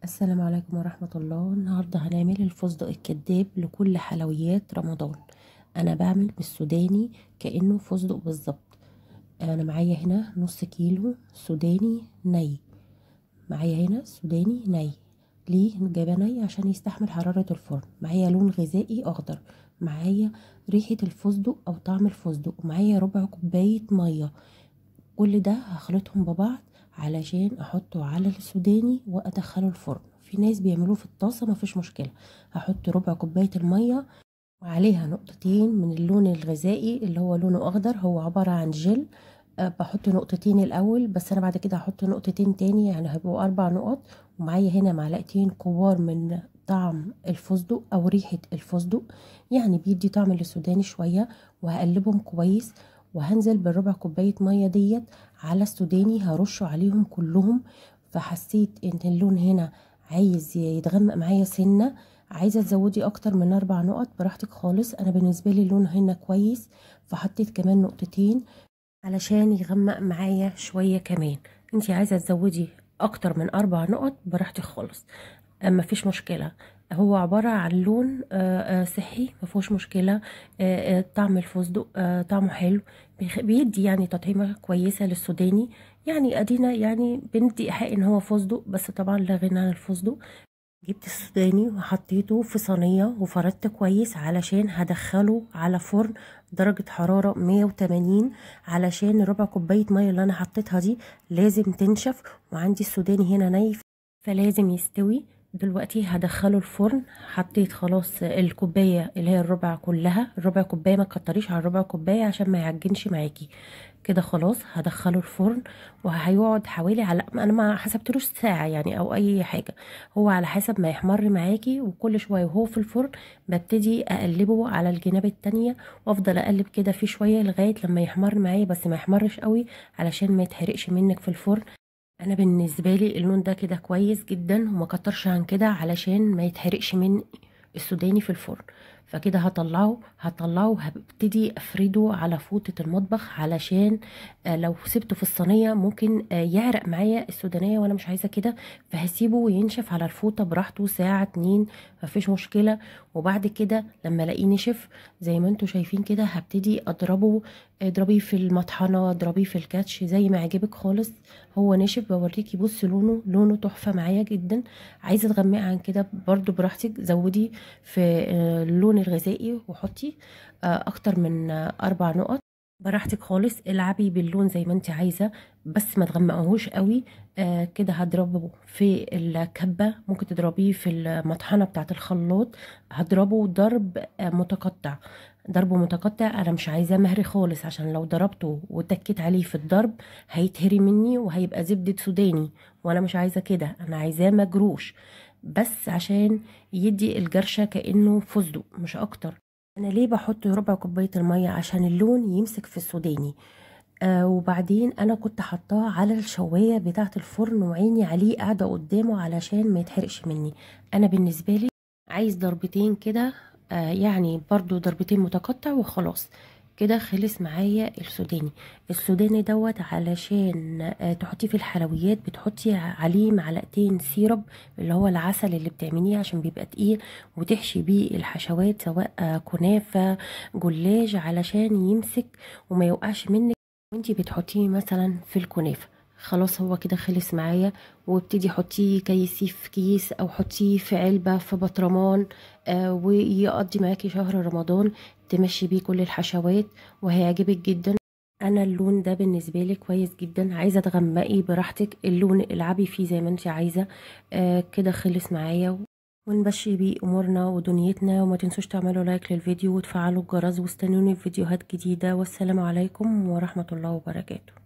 السلام عليكم ورحمة الله. النهاردة هنعمل الفستق الكداب لكل حلويات رمضان. انا بعمل بالسوداني كأنه فستق بالظبط. انا معايا هنا نص كيلو سوداني ني، معايا هنا سوداني ني. ليه جايبه ني؟ عشان يستحمل حرارة الفرن. معايا لون غذائي اخضر، معايا ريحة الفستق او طعم الفستق، ومعايا ربع كوباية مية. كل ده هخلطهم ببعض علشان احطه على السوداني وادخله الفرن. في ناس بيعملوه في الطاسه، مفيش مشكلة. هحط ربع كوباية المية وعليها نقطتين من اللون الغذائي اللي هو لونه اخضر، هو عبارة عن جل. بحط نقطتين الاول، بس انا بعد كده هحط نقطتين تاني، يعني هيبقوا 4 نقط. ومعايا هنا معلقتين كبار من طعم الفستق او ريحه الفستق، يعني بيدي طعم للسوداني شوية. وهقلبهم كويس، وهنزل بالربع كوباية مية ديت على السوداني، هرشه عليهم كلهم. فحسيت ان اللون هنا عايز يتغمق معايا سنة، عايزه تزودي اكتر من 4 نقط براحتك خالص. انا بالنسبة لي اللون هنا كويس، فحطيت كمان نقطتين علشان يغمق معايا شوية كمان. انتي عايزه تزودي اكتر من 4 نقط براحتك خالص، ما فيش مشكلة. هو عبارة عن لون صحي، ما فيهوش مشكلة. طعم الفستق طعمه حلو، بيدي يعني تطعيمه كويسة للسوداني. يعني ادينا يعني بندي ايحاء ان هو فستق، بس طبعا لا غنى عن الفستق. جبت السوداني وحطيته في صينية وفردت كويس علشان هدخله على فرن درجه حرارة 180، علشان ربع كوباية مية اللي انا حطيتها دي لازم تنشف. وعندي السوداني هنا ني فلازم يستوي. دلوقتي هدخله الفرن. حطيت خلاص الكوباية اللي هي الربع كلها، الربع كوباية ما تكتريش على الربع كوباية عشان ما يعجنش معاكي كده. خلاص هدخله الفرن وهيقعد حوالي، على انا ما حسبتلوش ساعة يعني او اي حاجة، هو على حسب ما يحمر معاكي. وكل شوية وهو في الفرن ببتدي اقلبه على الجناب التانية، وافضل اقلب كده فيه شوية لغاية لما يحمر معايا، بس ما يحمرش قوي علشان ما يتحرقش منك في الفرن. انا بالنسبة لي اللون ده كده كويس جدا، وما كترش عن كده علشان ما يتحرقش من السوداني في الفرن. فكده هطلعه هبتدي افرده على فوطه المطبخ، علشان لو سبته في الصينية ممكن يعرق معايا السودانية، وانا مش عايزه كده. فهسيبه ينشف على الفوطه براحته ساعة 2، مفيش مشكلة. وبعد كده لما الاقيه نشف زي ما انتم شايفين كده هبتدي اضربه. اضربيه في المطحنه، اضربيه في الكاتش، زي ما عجبك خالص. هو نشف بوريكي، بصي لونه تحفة معايا جدا. عايزه تغمقي عن كده برضو براحتك، زودي في اللون الغذائي وحطي اكتر من 4 نقط براحتك خالص. العبي باللون زي ما انت عايزه، بس ما تغمقهوش قوي. كده هضربه في الكبه، ممكن تضربيه في المطحنه بتاعه الخلاط. هضربه ضرب متقطع، ضربه متقطع. انا مش عايزاه مهري خالص، عشان لو ضربته وتكيت عليه في الضرب هيتهري مني وهيبقى زبدة سوداني، وانا مش عايزه كده. انا عايزاه مجروش بس عشان يدي الجرشه كانه فستق مش اكتر. انا ليه بحط ربع كوباية المية؟ عشان اللون يمسك في السوداني. وبعدين انا كنت حطاه على الشوايه بتاعه الفرن وعيني عليه قاعدة قدامه علشان ما يتحرقش مني. انا بالنسبة لي عايز ضربتين كده، يعني برضو ضربتين متقطع وخلاص كده خلص معايا السوداني. السوداني دوت علشان تحطيه في الحلويات بتحطي عليه معلقتين syrup اللي هو العسل اللي بتعمليه عشان بيبقى تقيل، وتحشي بيه الحشوات سواء كنافه جلاش علشان يمسك وما يوقعش منك وانتي بتحطيه مثلا في الكنافه. خلاص هو كده خلص معايا. وابتدي حطيه كيسيه في كيس او حطيه في علبة في بطرمان، ويقضي معاكي شهر رمضان تمشي بيه كل الحشوات وهيعجبك جدا. انا اللون ده بالنسبة لي كويس جدا. عايزه تغمقي براحتك اللون، العبي فيه زي ما انت عايزه. كده خلص معايا، ونمشي بيه امورنا ودنيتنا. وما تنسوش تعملوا لايك للفيديو وتفعلوا الجرس، واستنوني في فيديوهات جديدة. والسلام عليكم ورحمة الله وبركاته.